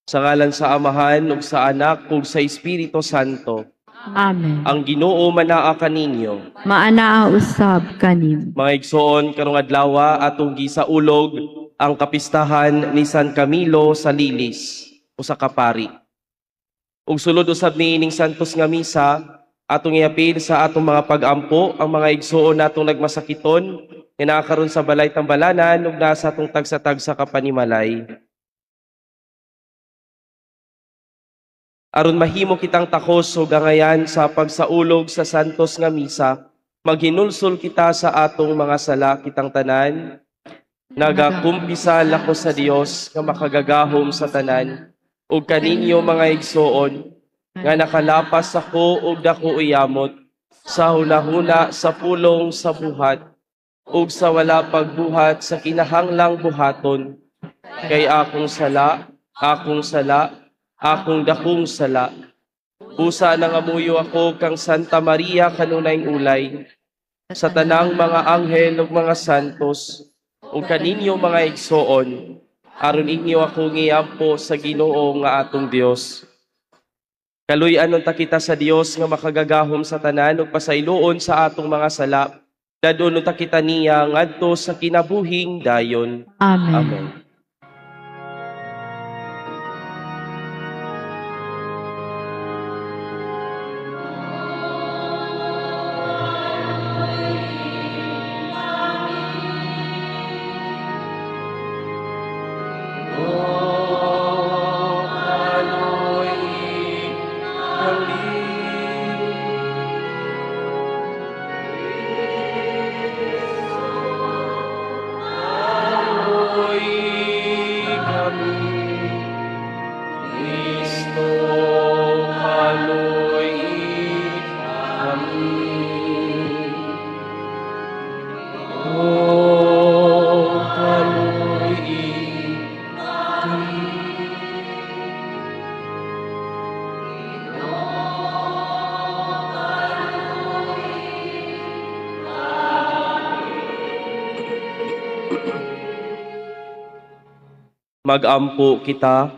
Sa ngalan sa Amahan ug sa Anak ug sa Espiritu Santo. Amen. Ang Ginoo manaa kaninyo. Maanaa usab kanim. Mga igsoon, karong adlaw atong gisaulog ang kapistahan ni San Camilo sa Lilis, usa ka pari. Ug sulod usab niining santos nga misa, atong iapil sa atong mga pag-ampo ang mga igsoon natong nagmasakiton nga naa karon sa balay tambalanan ug nasa atong tagsa-tagsa ka panimalay. Aron mahimo kitang takos o gangayan sa pagsaulog sa santos nga misa, maghinulsol kita sa atong mga sala kitang tanan. Nagakumpisal ako sa Dios nga makagagahom sa tanan, ug kaninyo mga igsoon, nga nakalapas ako og dako uyamot, sa hunahuna, sa pulong, sa buhat, ug sa wala pagbuhat sa kinahanglang buhaton, kay akong sala, akong sala, akong dakong sala. Busa nangamuyo ako kang Santa Maria kanunayng ulay, sa tanang mga anghel ug mga santos, ug kaninyo mga igsoon, aron inyo akong iampo sa Ginoo nga atong Dios. Kaluy-an unta kita sa Dios nga makagagahom sa tanan ug pasayloon sa atong mga sala. Dadon unta kita niya ngadto sa kinabuhing dayon. Amen. Amen. Magampo kita.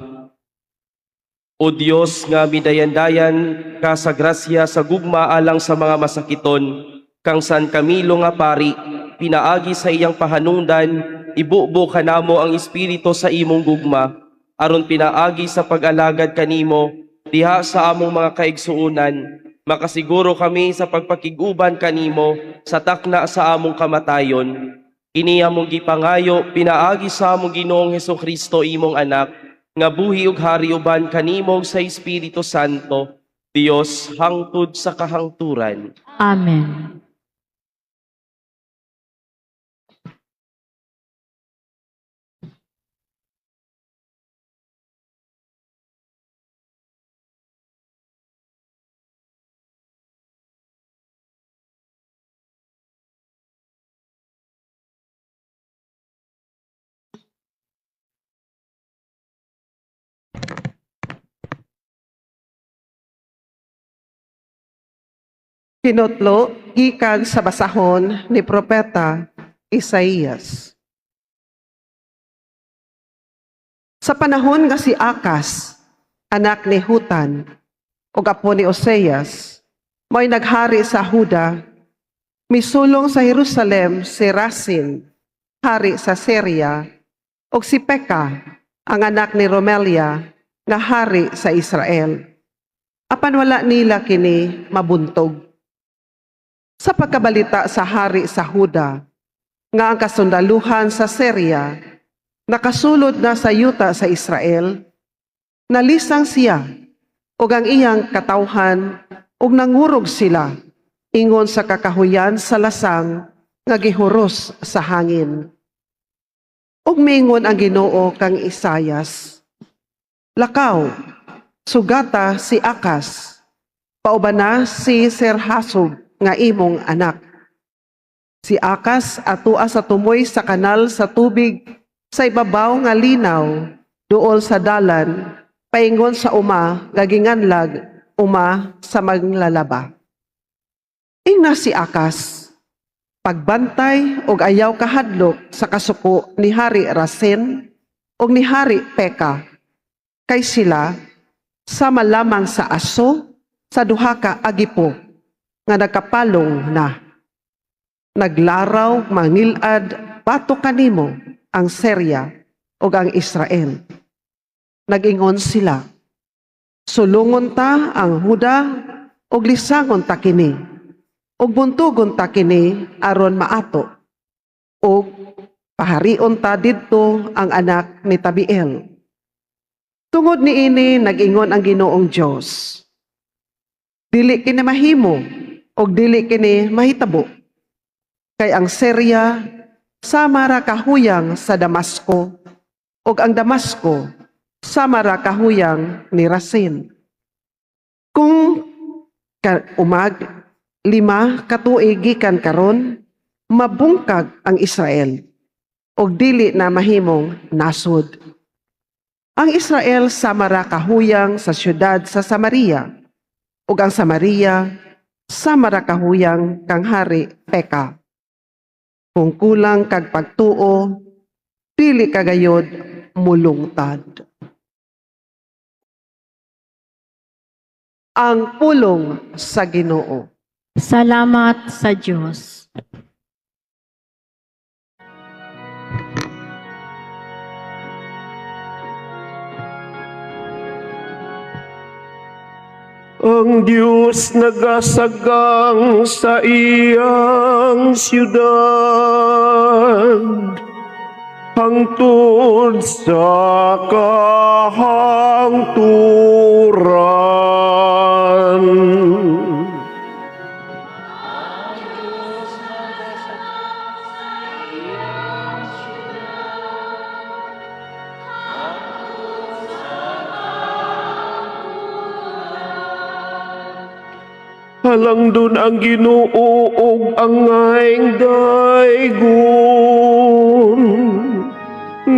O Dios nga midayandayan ka sa grasya sa gugma alang sa mga masakiton, kang San Camilo nga pari, pinaagi sa iyang pahanungdan, ibubo kanamo ang espiritu sa imong gugma, aron pinaagi sa pag-alagad kanimo diha sa among mga kaigsuonan, makasiguro kami sa pagpakig-uban kanimo sa takna sa among kamatayon. Kini among gipangayo pinaagi sa among Ginoong Hesukristo imong anak, nga buhi ug hari uban kanimo sa Espiritu Santo, Dios hangtod sa kahangturan. Amen. Pinutlo gikan sa basahon ni Propeta Isaías. Sa panahon nga si Akas, anak ni Hutan, ug apo ni Oseas, mo'y naghari sa Huda, misulong sa Jerusalem si Rasin, hari sa Syria, ug si Peka, ang anak ni Romelia, nga hari sa Israel. Apan wala nila kini mabuntog. Sa pagkabalita sa hari sa Huda, nga ang kasundaluhan sa Syria, nakasulod na sa yuta sa Israel, nalisang siya, ug ang iyang katawhan, ug nangurog sila, ingon sa kakahuyan sa lasang, nga gihuros sa hangin. Ug miingon ang Ginoo kang Isayas, "Lakaw, sugata si Akas, paubana si Serhasob nga imong anak. Si Akas atua sa tumoy sa kanal sa tubig sa ibabaw nga linaw duol sa dalan paingon sa uma nga ginganlag uma sa maglalaba. Ingna si Akas, pagbantay og ayaw kahadlok sa kasuko ni Hari Rasin ug ni Hari Peka. Kay sila sama lamang sa aso sa duha ka agipo nga nagkapalong na. Naglaraw mangilad batok kanimo ang Syria ug ang Israel. Nag-ingon sila, "Sulungon ta ang Huda ug lisangon ta kini ug buntugon ta kini aron maato ug paharion ta didto ang anak ni Tabiel." Tungod niini nag-ingon ang Ginoong Dios, "Dili kini mahimo ug dili kini mahitabo. Kay ang Syria sama ra kahuyang sa Damasco ug ang Damasco sama ra kahuyang ni Rasin. Kung umag 5 ka tuig gikan karon, mabungkag ang Israel ug dili na mahimong nasod. Ang Israel sama ra kahuyang sa syudad sa Samaria ug ang Samaria sama ra kahuyang kang Hari Peka. Kung kulang kag pagtuo, dili ka gayod mulungtad." Ang pulong sa Ginoo. Salamat sa Diyos. Ang Diyos nagasagang sa iyang siyudad hangtod sa kahangturan. Halangdon ang Ginoo ug angayng daygon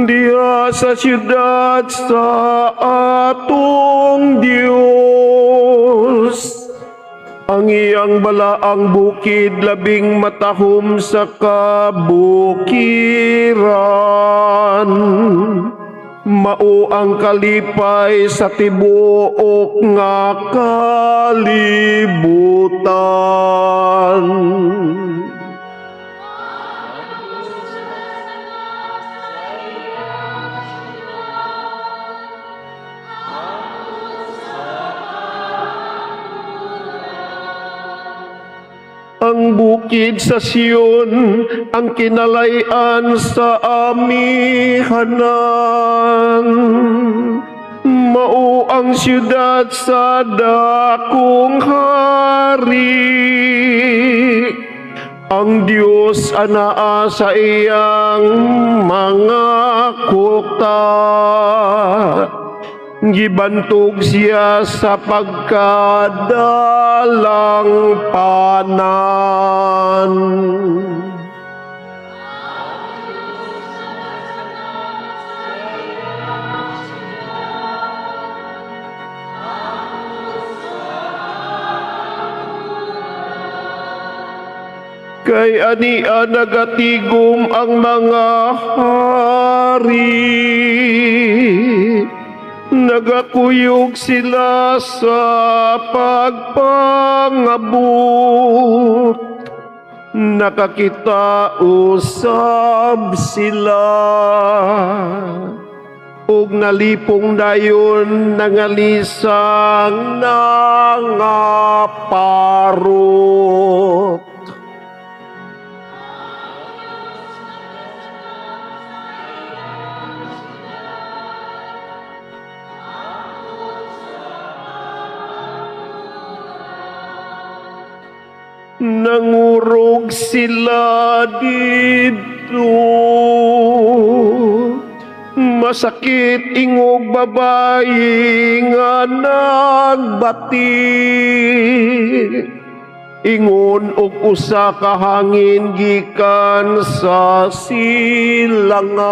diha sa siyudad sa atong Dios. Ang iyang balaang bukid labing matahom sa kabukiran. Mao ang kalipay sa tibuok nga kalibutan. Ang bukid sa Sion, ang kinalayan sa amihanan. Mao ang siyudad sa dakong hari. Ang Diyos anaa sa iyang mga kukta. Gibantog siya sa pagkadalang panan. Kay ania nagatigom ang mga hari. Nagakuyog sila sa pagpangabot. Nakakita usab sila. Ug nalipong dayon nangalisang nangaparot. Nangurog sila didto. Masakit ingog babayi nga nagbati. Ingon og usa ka hangin gikan sa silangan.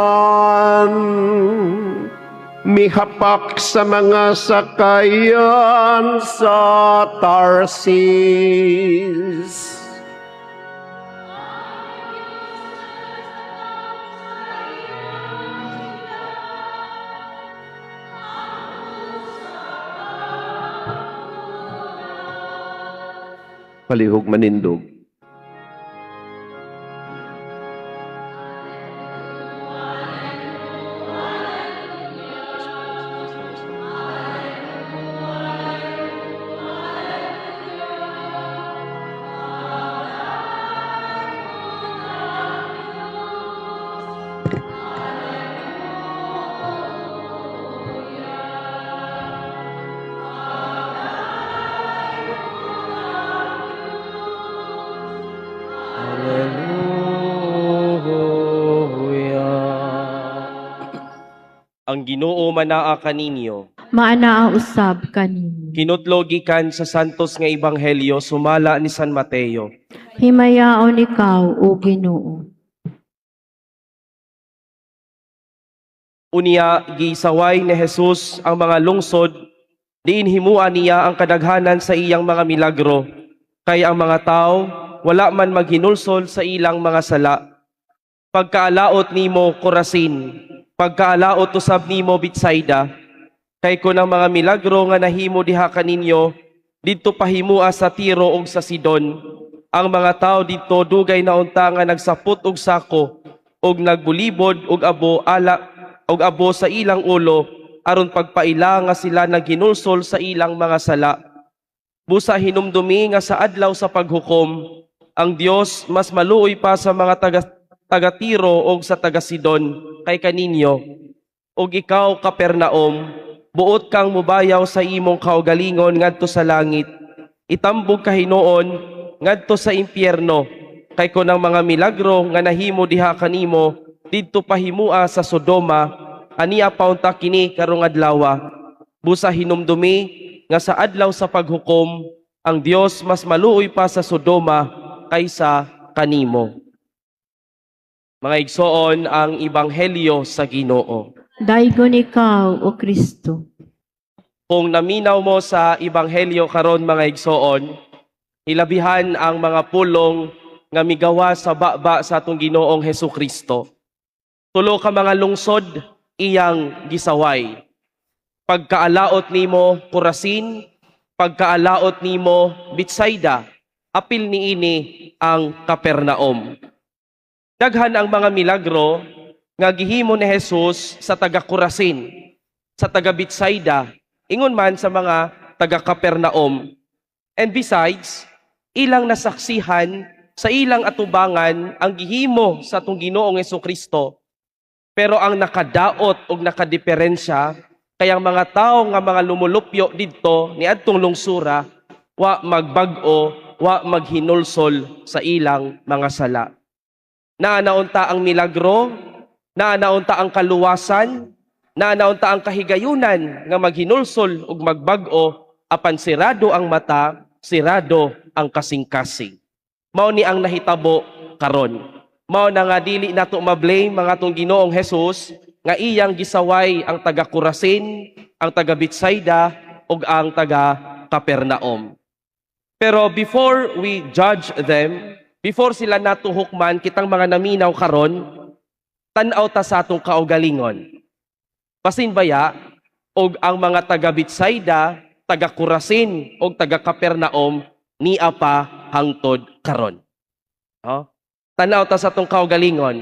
Mihapak sa mga sakayan sa Tarsis. Palihog manindog. Hallelujah. Ang Ginoo manaa kaninyo. Maanaa usab kaninyo. Kinutlo gikan sa Santos nga Ebanghelyo sumala ni San Mateo. Himayaon ikaw, O Ginoo. Unya gisaway ni Jesus ang mga lungsod, diin himua niya ang kadaghanan sa iyang mga milagro, kay ang mga tao wala man maghinulsol sa ilang mga sala. Pagkaalaot nimo, Corazin, pagkaalaot usab nimo, Betsaida, kay kun ang mga milagro nga nahimo diha kaninyo didto pahimua sa Tiro ug sa Sidon, ang mga tao didto dugay na unta nga nagsapot og sako ug nagbulibod og abo ala og abo sa ilang ulo aron pagpaila nga sila naghinulsol sa ilang mga sala. Busa hinumdumi nga sa adlaw sa paghukom, ang Dios mas maluoy pa sa mga taga Tiro og sa taga Sidon kay kaninyo. Og ikaw, Capernaum, buot kang mubayaw sa imong kaugalingon ngadto sa langit. Itambog ka hinuon ngadto sa impyerno, kay kun ang mga milagro nga nahimo diha kanimo didto pahimua sa Sodoma, ania paunta kini karong adlawa. Busa hinumdumi nga sa adlaw sa paghukom, ang Dios mas maluoy pa sa Sodoma kaysa kanimo. Mga igsoon, ang ebanghelyo sa Ginoo. Daygon ikaw, O Kristo. Kung naminaw mo sa ebanghelyo karon, mga igsoon, hilabihan ang mga pulong nga migawa sa baba sa atong Ginoong Hesus Kristo. Tulo ka mga lungsod iyang gisaway. Pagkaalaot nimo, Corazin, pagkaalaot nimo, Betsaida, apil niini ang Capernaum. Daghan ang mga milagro nga gihimo ni Jesus sa taga Corazin, sa taga Betsaida, ingon man sa mga taga Capernaum. And besides, ilang nasaksihan sa ilang atubangan ang gihimo sa atong Ginoong Kristo. Pero ang nakadaot og nakadiperensya kay ang mga tao nga mga lumulupyo didto niadtong lungsura wa magbag-o, wa maghinulsol sa ilang mga sala. Naanaunta ang milagro, naanaunta ang kaluwasan, naanaunta ang kahigayunan nga maghinulsol ug magbag-o, apan sirado ang mata, sirado ang kasing-kasing. Mao ni ang nahitabo karon. Mao na nga dili nato ma-blame mga atong Ginoong Hesus nga iyang gisaway ang taga Corazin, ang taga Betsaida ug ang taga Capernaum. Pero before we judge them, before sila nato hukman kitang mga naminaw karon, tan-aw ta sa atong kaugalingon. Basin baya og ang mga taga Betsaida, taga Corazin og taga Capernaum nia pa hangtod karon. No? Tan-aw ta sa atong kaugalingon.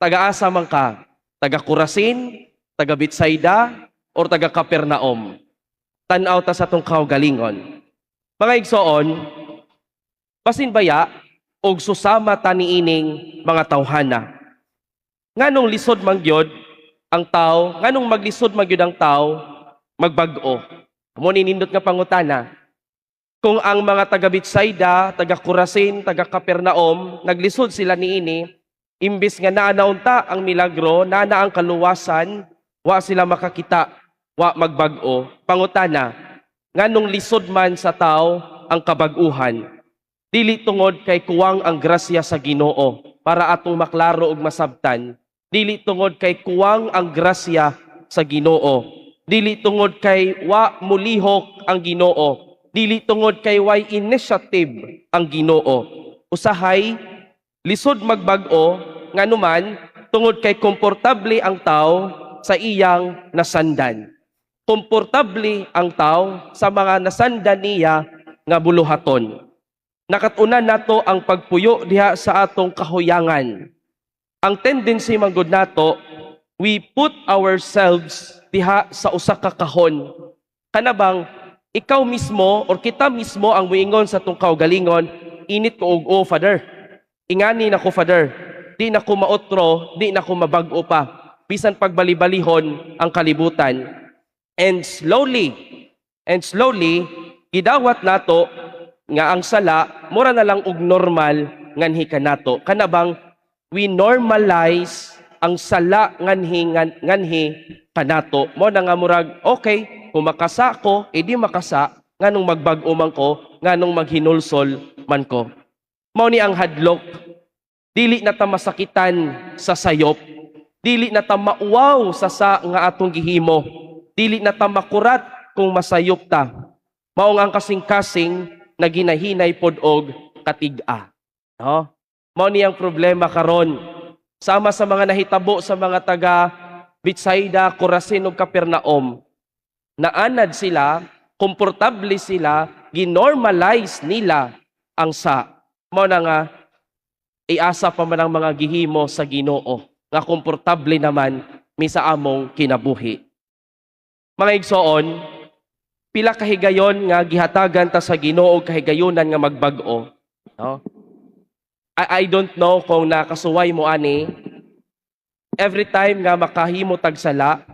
Taga-asa man ka? Taga Corazin, taga Betsaida, or taga Capernaum? Tan-aw ta sa atong kaugalingon. Mga igsoon, basin baya og susama ta niining mga tawhana? Nganong lisod man gyud ang tao, nganong maglisod man gyud ang tao magbag-o? Mo ni nindot nga pangutana. Kung ang mga taga Betsaida, taga Corazin, taga Capernaum, naglisod sila niini, imbis nga naa naunta ang milagro, naa na ang kaluwasan, wa sila makakita, wa magbag-o. Pangutana, nganong lisod man sa tao ang kabag-uhan? Dili tungod kay kuwang ang grasya sa Ginoo para atong maklaro ug masabtan. Dili tungod kay kuwang ang grasya sa Ginoo. Dili tungod kay wa mulihok ang Ginoo. Dili tungod kay way initiative ang Ginoo. Usahay lisod magbag-o nganuman tungod kay komportable ang tao sa iyang nasandan. Komportable ang tao sa mga nasandan niya nga buluhaton. Nakatunan nato ang pagpuyo diha sa atong kahuyangan. Ang tendency man gud nato, we put ourselves diha sa usa ka kahon. Kana bang ikaw mismo or kita mismo ang muingon sa atong kaugalingon, "Init ko og o, Father. Ingani na ko, Father. Di na ko maotro, di na ko mabag-o pa. Bisan pagbali-balihon ang kalibutan." And slowly, gidawat nato nga ang sala, mura na lang og normal nganhi kanato. Kana bang we normalize ang sala nganhi kanato. Mo na nga murag, okay, kung makasa ko, edi makasa, nganong magbag-o man ko, nganong maghinulsol man ko? Mao ni ang hadlok. Dili na ta masakitan sa sayop. Dili na ta mauwaw sa nga atong gihimo. Dili na ta makurat kung masayop ta. Maong ang kasing-kasing na ginahinay pod og katig-a. No? Mao ni ang problema karon. Sama sa mga nahitabo sa mga taga Bethsaida, Corazin ug Capernaum. Naanad sila, komportable sila, ginormalize nila ang sa. Mao na nga iasa pa man ang mga gihimo sa Ginoo nga komportable naman mi sa among kinabuhi. Mga igsoon, pila kahigayon nga gihatagan ta sa Ginoo og kahigayunan nga magbag-o, no? I don't know kung nakasuway mo ani. Every time nga makahimo tag sala,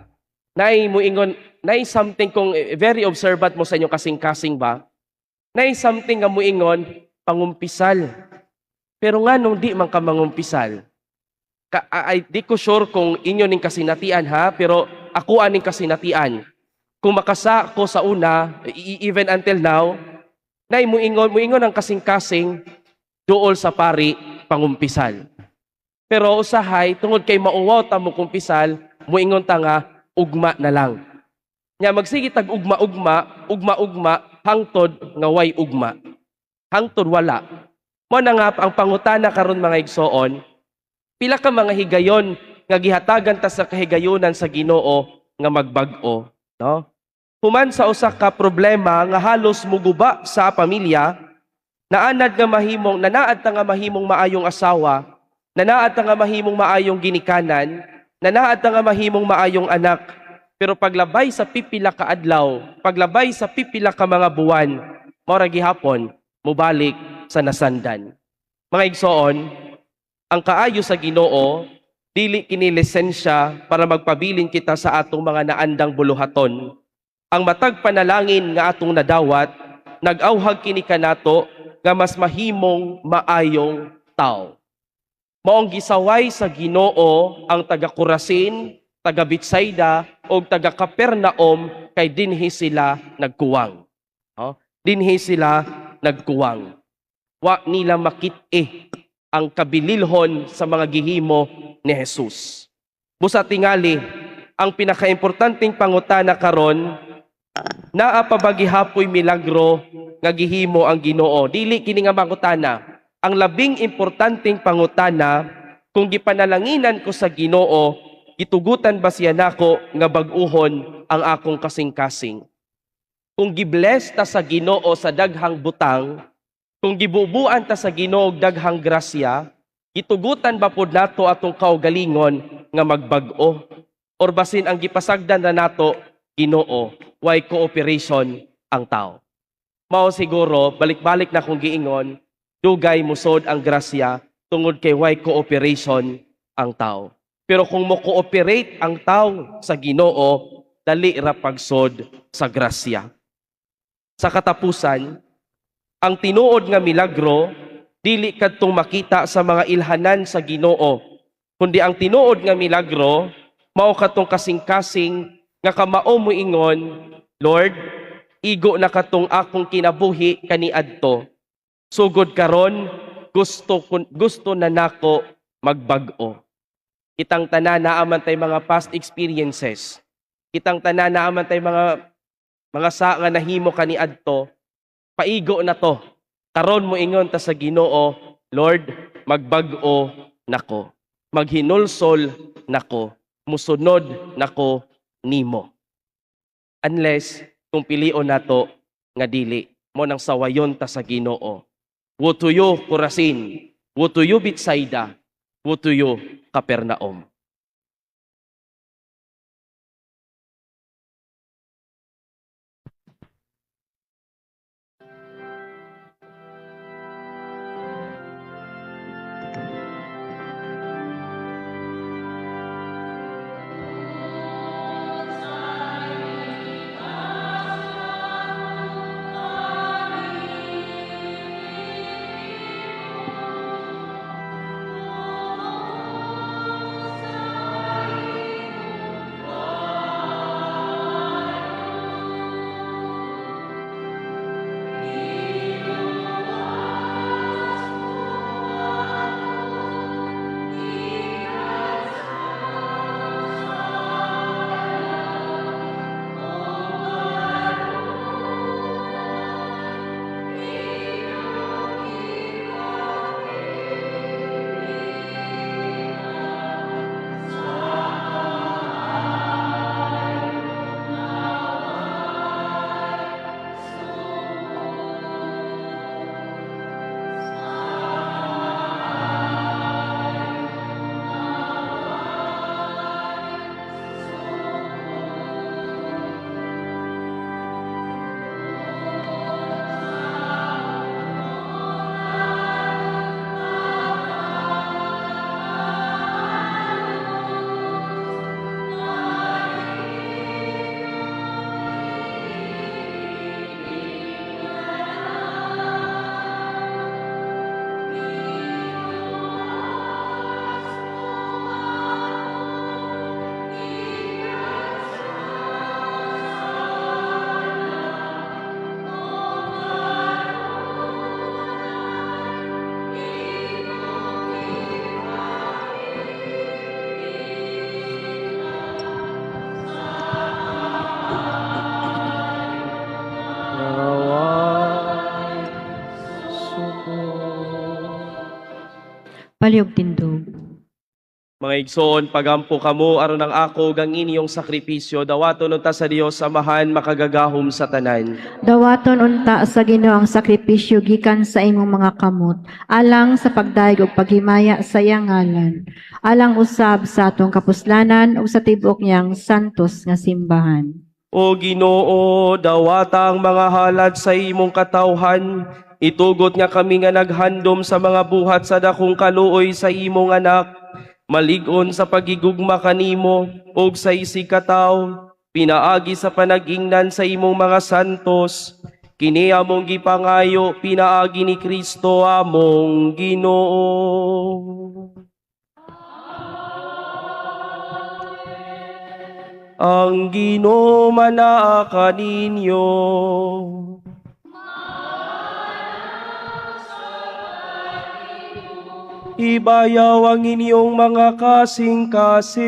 nay muingon, nay something, kung very observant mo sa inyong kasing-kasing ba, nay something nga muingon, "Pangumpisal." Pero nga nung di man ka mangumpisal? Ay, di ko sure kung inyo ning kasinatian ha, pero ako aning kasinatian. Kung makasa ko sa una, even until now, nay muingon ang kasing-kasing, "Duol sa pari, pangumpisal." Pero usahay, tungod kay mauwaw ta mo kumpisal, muingon ta nga, "Ugma na lang." Nya magsige tag ugma-ugma, ugma-ugma, hangtod nga way ugma. Hangtod wala. Mo na nga ang pangutana karon, mga igsoon, pila ka mga higayon nga gihatagan ta sa kahigayunan sa Ginoo nga magbag-o, no? Human sa usa ka problema nga halos muguba sa pamilya, naanad nga mahimong nanaad ta nga mahimong maayong asawa, nanaad ta nga mahimong maayong ginikanan, nanaad ta nga mahimong maayong anak. Pero paglabay sa pipila ka adlaw, paglabay sa pipila ka mga buwan, mao ra gihapon mubalik sa nasandan. Mga igsoon, ang kaayo sa Ginoo, dili kini lisensya para magpabilin kita sa atong mga naandang buluhaton. Ang matag panalangin nga atong nadawat, nag-awhag kini kanato nga mas mahimong maayong tao. Maong gisaway sa Ginoo ang taga Corazin, taga Betsaida ug taga Capernaum kay dinhi sila nagkuwang. No? Dinhi sila nagkuwang. Wa nila makit-i ang kabililhon sa mga gihimo ni Jesus. Busa tingali, ang pinakaimportanteng pangutana karon, naa pa ba gihapoy milagro nga gihimo ang Ginoo? Dili kini nga pangutana. Ang labing importanteng pangutana, kung gipanalanginan ko sa Ginoo, gitugutan ba siya nako nga bag-uhon ang akong kasing-kasing? Kung gibless ta sa Ginoo sa daghang butang, kung gibubuan ta sa Ginoo og daghang grasya, gitugutan ba pod nato atong kaugalingon nga magbag-o? Or basin ang gipasagdan na nato Ginoo, way cooperation ang tao? Mao siguro, balik-balik na kong giingon, dugay musod ang grasya tungod kay way cooperation ang tao. Pero kung mo cooperate ang tao sa Ginoo, dali ra pagsod sa grasya. Sa katapusan, ang tinuod nga milagro dili kadtong makita sa mga ilhanan sa Ginoo, kundi ang tinuod nga milagro mao katong kasing-kasing nga kamao moingon, "Lord, igo na katong akong kinabuhi kaniadto. Sugod karon, gusto na nako magbag-o." Kitang tanan naa man tay mga past experiences. Kitang tanan naa man tay mga sa nga nahimo kaniadto. Paigo na to. Karon mo ingon ta sa Ginoo, "Lord, magbag-o nako. Maghinulsol nako. Musunod nako nimo." Unless kung pilion nato nga dili mo nang sawayon ta sa Ginoo. Woe to you, Corazin! Woe to you, Bethsaida! Woe to you, Capernaum! Palihog tindog. Mga igsoon, pagampo kamo aron ang ako ug ang inyong sakripisyo, dawaton unta sa Dios Amahan makagagahom sa tanan. Dawaton unta sa Ginoo ang sakripisyo gikan sa imong mga kamot, alang sa pagdayeg ug paghimaya sa iyang ngalan, alang usab sa atong kapuslanan ug sa tibuok niyang santos nga simbahan. O Ginoo, dawata ang mga halad sa imong katawhan, itugot nga kami nga naghandom sa mga buhat sa dakong kaluoy sa imong anak, malig-on sa pagigugma kanimo ug sa isig katawo, pinaagi sa panag-ingnan sa imong mga santos, kini among gipangayo pinaagi ni Kristo among Ginoo. Ang Ginoo manaa kaninyo. Ibayaw ang inyong mga kasing-kasing.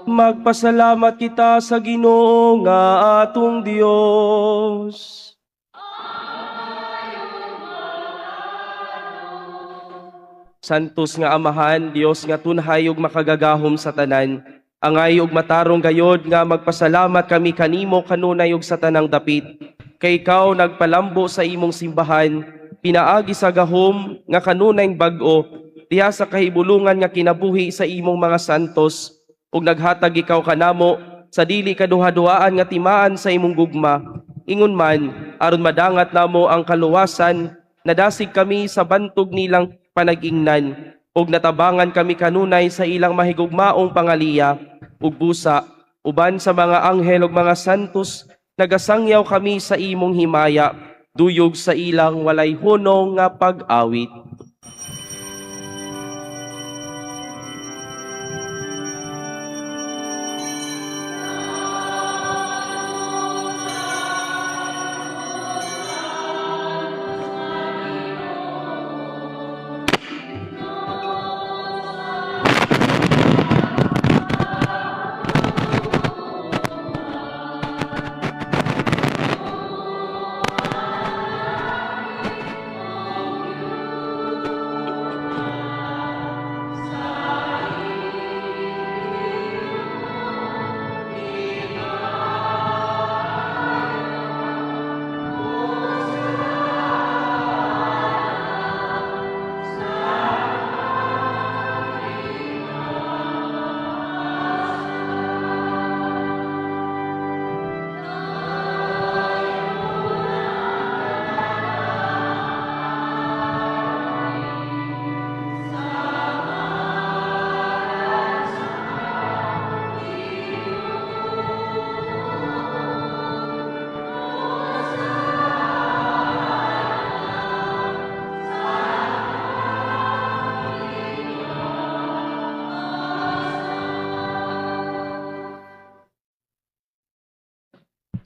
Magpasalamat kita sa Ginoo nga atong Dios. Santos nga Amahan, Dios nga tunhay ug makagagahom sa tanan, angay ug matarong gayod nga magpasalamat kami kanimo kanunay ug sa tanang dapit. Kay ikaw nagpalambo sa imong simbahan, pinaagi sa gahom nga kanunay bag-o, diha sa kahibulungan nga kinabuhi sa imong mga santos, ug naghatag ikaw kanamo sa dili kaduha-duhaan nga timaan sa imong gugma. Ingon man, aron madangat namo ang kaluwasan, nadasig kami sa bantog nilang panag-ingnan, ug natabangan kami kanunay sa ilang mahigugmaong pangaliya ug busa, uban sa mga anghel ug mga santos, nagasangyaw kami sa imong himaya, duyog sa ilang walay hunong nga pag-awit.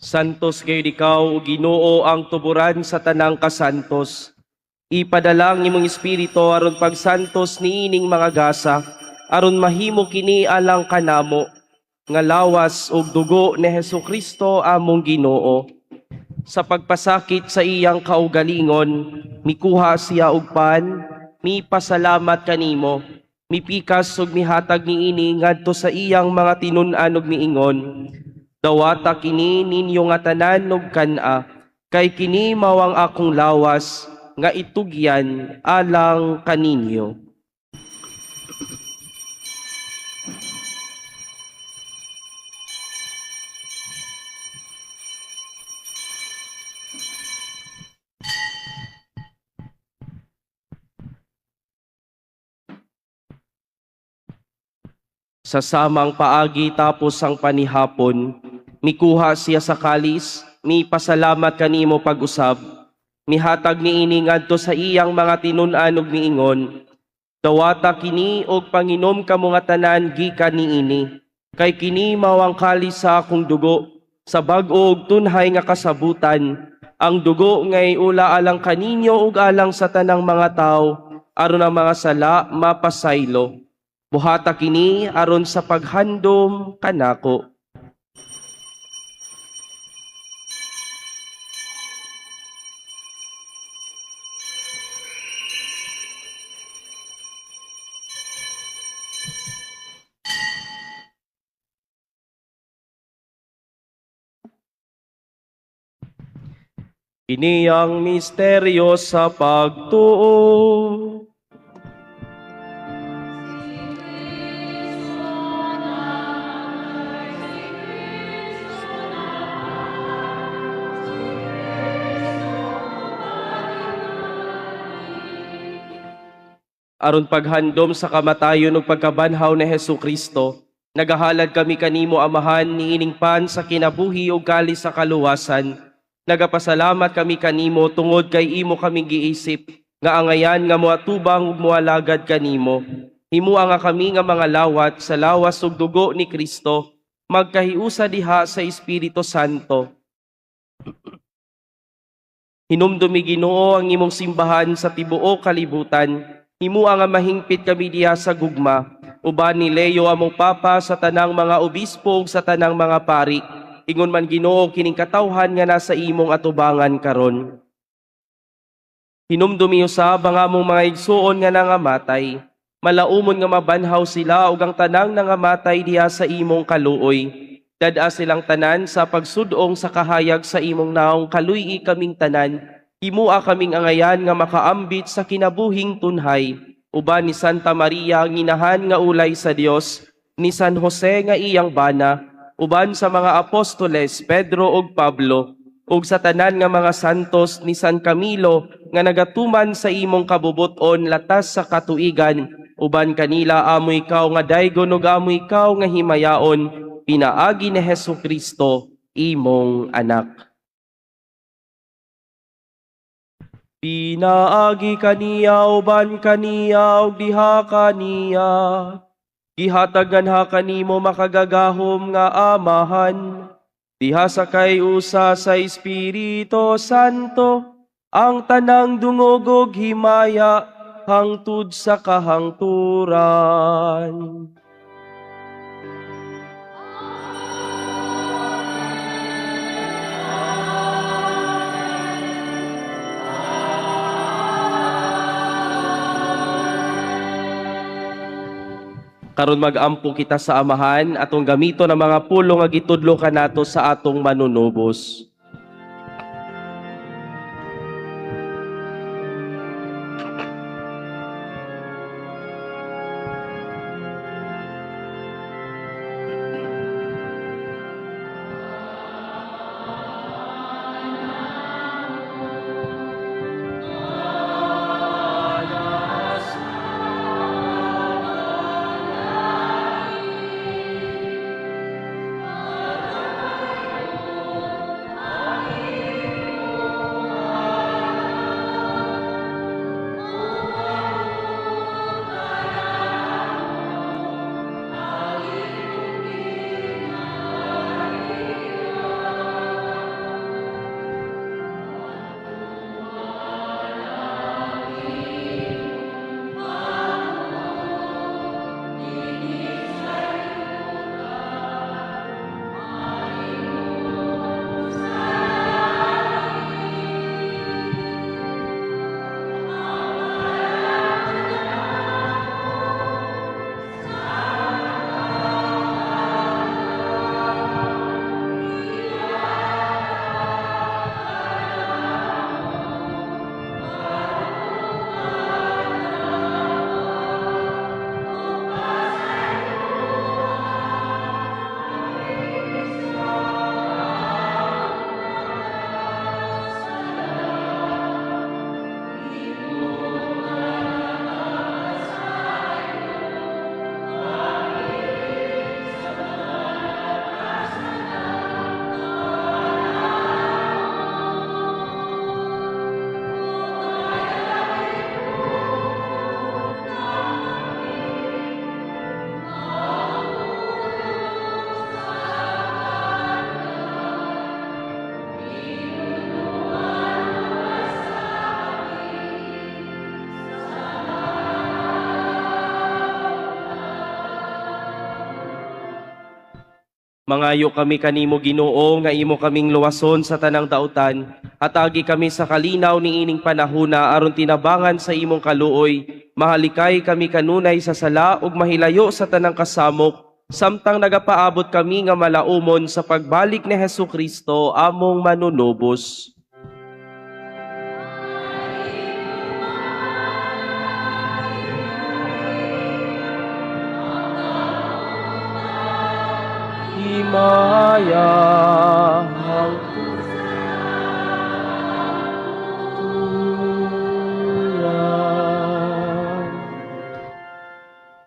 Santos gayud ikaw, o Ginoo, ang tuburan sa tanang kasantos. Ipadala ang imong espiritu aron pagsantos niining mga gasa, aron mahimo kini alang kanamo nga lawas ug dugo ni Hesukristo among Ginoo. Sa pagpasakit sa iyang kaugalingon, mikuha siya og pan, mipasalamat kanimo, mipikas ug mihatag niini ngadto sa iyang mga tinun-an ug miingon, "Dawata kini ninyo nga tanan ug kan-a, kay kini mao ang akong lawas nga itugyan alang kaninyo." Sa samang paagi tapos ang panihapon, mikuha siya sa kalis, mipasalamat kanimo pag-usab, mihatag niini ngadto sa iyang mga tinun-an ug miingon, "Dawata kini og panginom kamo nga tanan gikan niini, kay kini mao ang kalis sa akong dugo, sa bag-o ug tunhay nga kasabutan, ang dugo ngay ula alang kaninyo ug alang sa tanang mga tawo, aron ang mga sala mapasaylo. Buhata kini aron sa paghandom kanako." Kini ang misteryo sa pagtuo. Aron paghandom sa kamatayon ug pagkabanhaw ni Hesukristo, nagahalad kami kanimo, Amahan, niining pan sa kinabuhi ug kalis sa kaluwasan. Nagapasalamat kami kanimo tungod kay imo kaming giisip nga angayan nga moatubang ug moalagad kanimo. Himua nga kami nga mga lawat sa lawas ug dugo ni Kristo magkahiusa diha sa Espiritu Santo. Hinumdumi, Ginoo, ang imong simbahan sa tibuok kalibutan. Himua nga mahingpit kami diha sa gugma, uban ni Leo among Papa, sa tanang mga obispo ug sa tanang mga pari. Ingon man, Ginoo, kining katawhan nga nasa imong atubangan karon. Hinumdumi usab ang among mga igsuon nga nangamatay. Malaumon nga mabanhaw sila ug ang tanang nangamatay diha sa imong kaluoy. Dad-a silang tanan sa pagsudong sa kahayag sa imong naong, kaluy-i kaming tanan. Himua kaming angayan nga makaambit sa kinabuhing tunhay. Uban ni Santa Maria, ang inahan nga ulay sa Dios, ni San Jose nga iyang bana, uban sa mga apostoles Pedro ug Pablo, ug sa tanan nga mga santos, ni San Camilo nga nagatuman sa imong kabubut-on latas sa katuigan, uban kanila amo ikaw nga daygon ug amo ikaw nga himayaon pinaagi ni Hesukristo imong anak. Pinaagi kaniya, uban kaniya, ug diha kaniya, gihatag nganha kanimo makagagahom nga Amahan, diha sa kay-usa sa Espiritu Santo, ang tanang dungog ug himaya hangtod sa kahangturan. Karon mag-ampo kita sa Amahan, atong gamito ng mga pulong nga gitudlo kanato sa atong manunubos. Mangayo kami kanimo, Ginoo, nga imo kaming luwason sa tanang dautan. Hatagi kami sa kalinaw niining panahuna aron tinabangan sa imong kaluoy. Mahalikay kami kanunay sa sala ug mahilayo sa tanang kasamok samtang nagapaabot kami nga malaumon sa pagbalik ni Hesus Kristo among manunubos. Himaya ang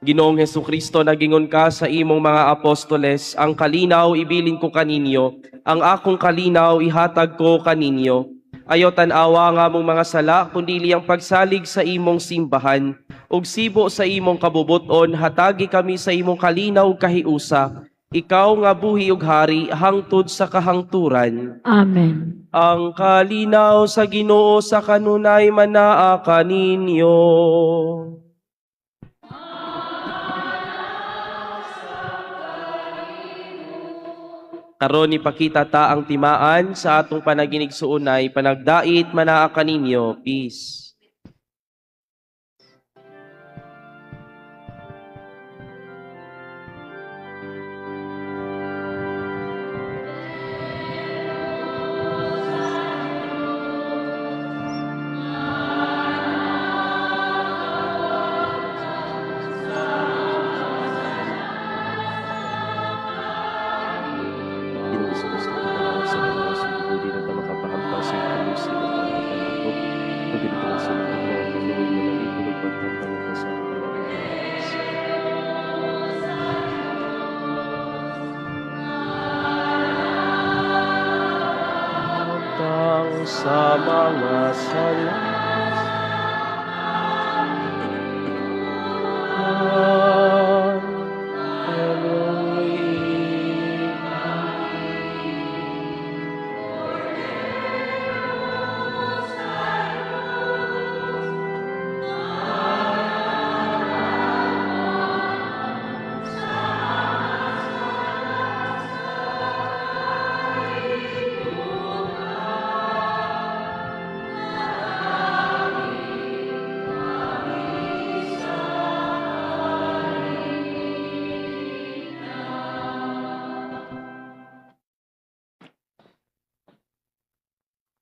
Ginoong Hesus Kristo, nagingon ka sa imong mga apostoles, "Ang kalinaw ibilin ko kaninyo, ang akong kalinaw ihatag ko kaninyo." Ayaw tan-awa nga among mga sala, kundi ang pagsalig sa imong simbahan. Ug sibo sa imong kabubuton, hatagi kami sa imong kalinaw ug kahiusa. Ikaw nga buhi ug hari hangtod sa kahangturan. Amen. Ang kalinaw sa Ginoo sa kanunay manaa kaninyo. Karon ipakita ta ang timaan sa atong panaginigsuonay, panagdait manaa kaninyo. Peace. Ginoong Hesus, nagpapatawad sa mga sa budi na makapahamtang sa iyong sa iyong pagkakalakop. Pag ganito sa mga mga kaluoy mo na ipulog pagtatanong sa mga pagkakalakop. Hamtang sa mga sala.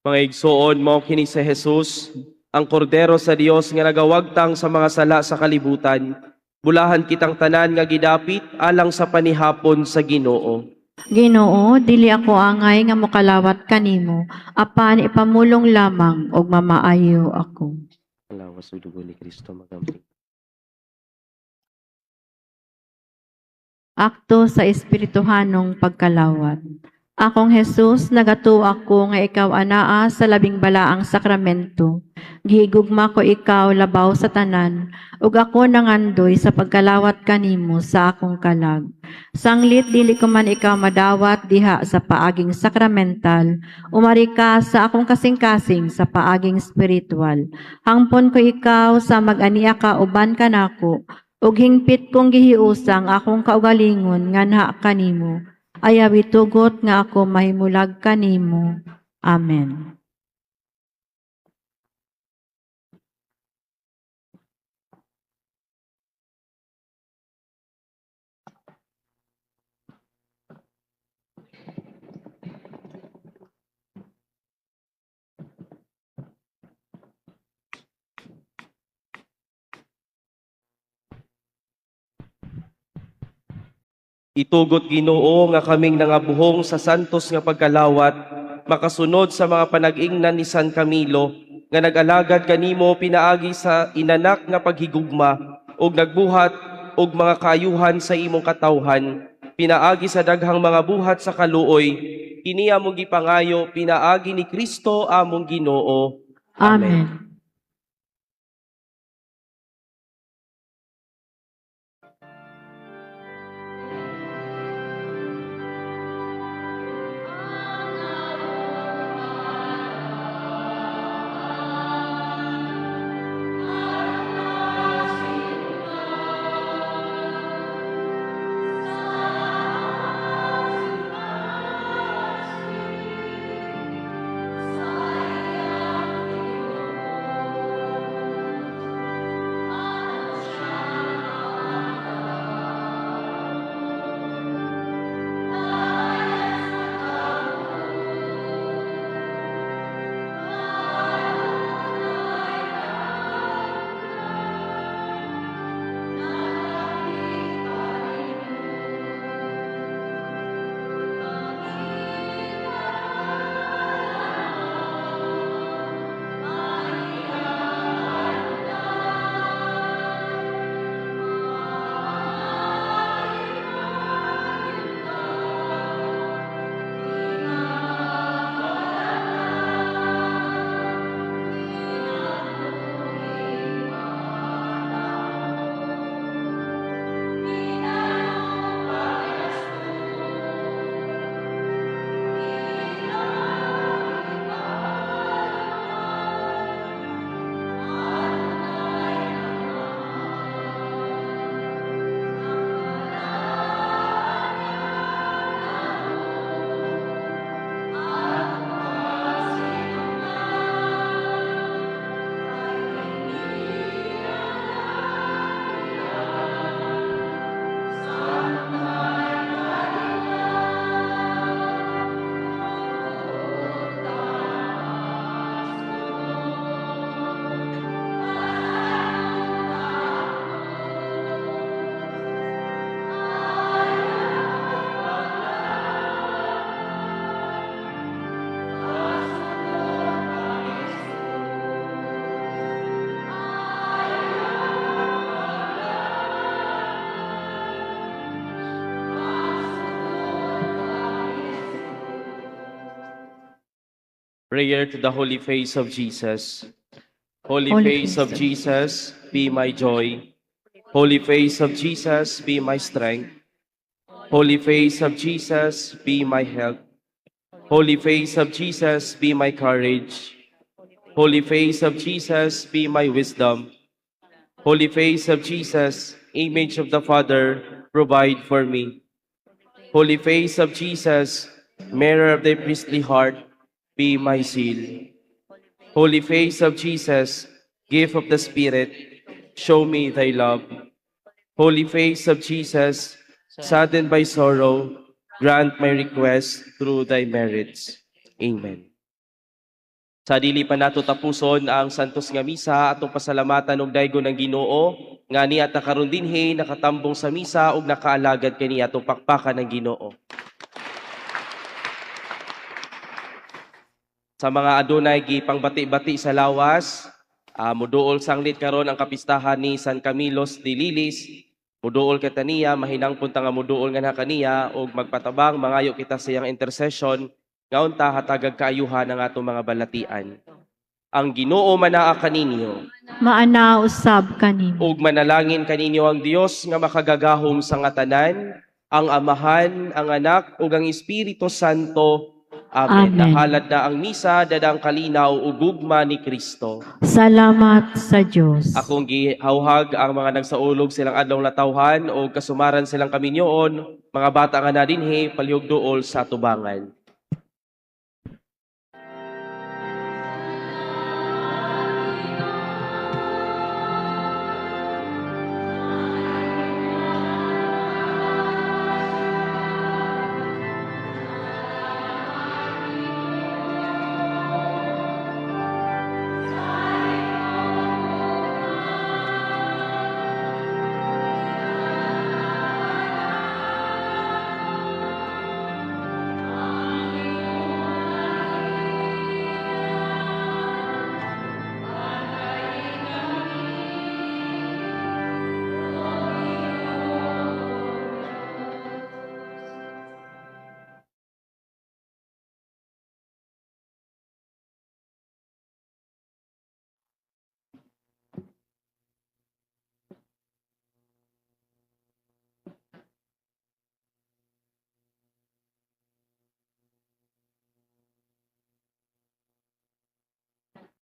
Mga igsoon, mao kini si Jesus, ang kordero sa Dios nga nagawagtang sa mga sala sa kalibutan. Bulahan kitang tanan nga gidapit alang sa panihapon sa Ginoo. Ginoo, dili ako angay nga mokalawat kanimo, apan ipamulong lamang og mamaayo ako. Lawas ug dugo ni Kristo magamping. Akto sa espirituhanong pagkalawat. Akong Jesus, nagatuo ako nga ikaw anaa sa labing balaang sakramento. Gihigugma ko ikaw labaw sa tanan, ug ako nangandoy sa pagkalawat kanimo sa akong kalag. Sanglit dili ko man ikaw madawat diha sa paaging sakramental, umari ka sa akong kasing-kasing sa paaging spiritual. Hangpon ko ikaw sa mag-ania ka uban kanako, ug hingpit kong gihiusang akong kaugalingon nganha kanimo. Ayaw itugot nga ako mahimulag kanimo. Amen. Itugot, Ginoo, nga kaming nangabuhong sa santos nga pagkalawat makasunod sa mga panag-ingnan ni San Camilo nga nag-alagad kanimo pinaagi sa inanak nga paghigugma ug nagbuhat og mga kaayuhan sa imong katawhan pinaagi sa daghang mga buhat sa kaluoy. Kini among gipangayo pinaagi ni Kristo among Ginoo. Amen. Prayer to the Holy Face of Jesus. Holy, Holy Face of Jesus, be my joy. Holy Face of Jesus, be my strength. Holy Face of Jesus, be my help. Holy Face of Jesus, be my courage. Holy Face of Jesus, be my wisdom. Holy Face of Jesus, image of the Father, provide for me. Holy Face of Jesus, mirror of the priestly heart, be my seal. Holy Face of Jesus, gift of the Spirit, show me thy love. Holy Face of Jesus, saddened by sorrow, grant my request through thy merits. Amen. Sa dili pa nato tapuson ang Santos nga Misa, atong pasalamatan og daygon ang Ginoo nga niya ta karon dinhi nakatambong sa misa ug nakaalagad kaniya. Atong pakpakan ang Ginoo. Sa mga adunay gipangbati-bati sa lawas, muduol sanglit karon ang kapistahan ni San Camilos de Lilis. Muduol kita niya, mahinangpon ta nga muduol nga na kaniya ug magpatabang, mangayo kita sa iyang intercession nga unta hatagag kaayuhan ang atong mga balatian. Ang Ginoo manaa kaninyo. Maana usab kanimo. Ug manalangin kaninyo ang Dios nga makagagahom sa nga tanan, ang Amahan, ang Anak ug ang Espiritu Santo. Amen. Amen. Nahalad na ang misa, dadang kalinaw ug gugma ni Kristo. Salamat sa Dios. Akong gihawhag ang mga nagsaulog silang adlaw latawhan o kasumaran silang kaminyoon, mga bata nga na dinhi palihog duol sa tubangan.